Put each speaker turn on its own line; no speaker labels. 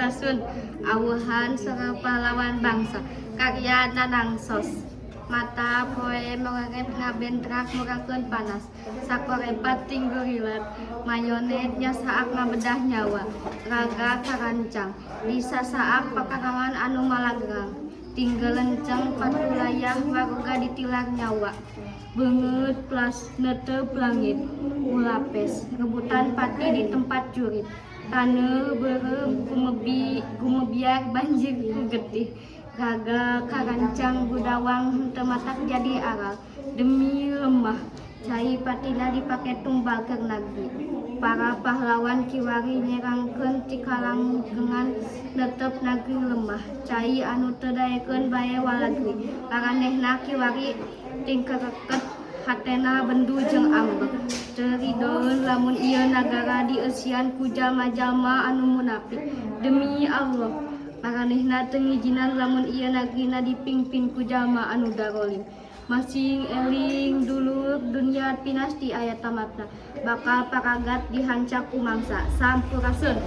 Sampurasun. Awuhan sareng pahlawan bangsa. Karya Nanang Sos. Mata poe mererep ngabentrak murangkeun panas. Sakorepat ting gorilat. Mayonet nyasaak ngabedah nyawa. Raga karancang. Disasaak pakarangan anu malagrang. Tinggelenceng patulayah waruga ditilar nyawa. Beungeut plas neuteup langit. Ulapes rebutan pati di tempat jurit. Taneuh beureum gumebiar banjir ku getih. Raga karancang gudawang henteu matak jadi aral. Demi lemah cai patina dipake tumbal keur nagri. Para pahlawan kiwari nyerangkeun tikalanggengan neuteup nagri lemah. Cai anu teu daekeun bae walagri. Paranehna kiwari tingkereket hatena bendu jeung ambek. Teu ridoeun lamun ieu nagara dieusian ku jalma-jalma anu munafik. Demi Allah, paranehna teu ngijinan lamun ieu nagrina dipingpin ku jalma anu darolim. Masing eling dulur, dunya pinasti aya tamatna. Bakal paragat dihancak ku mangsa. Sampurasun.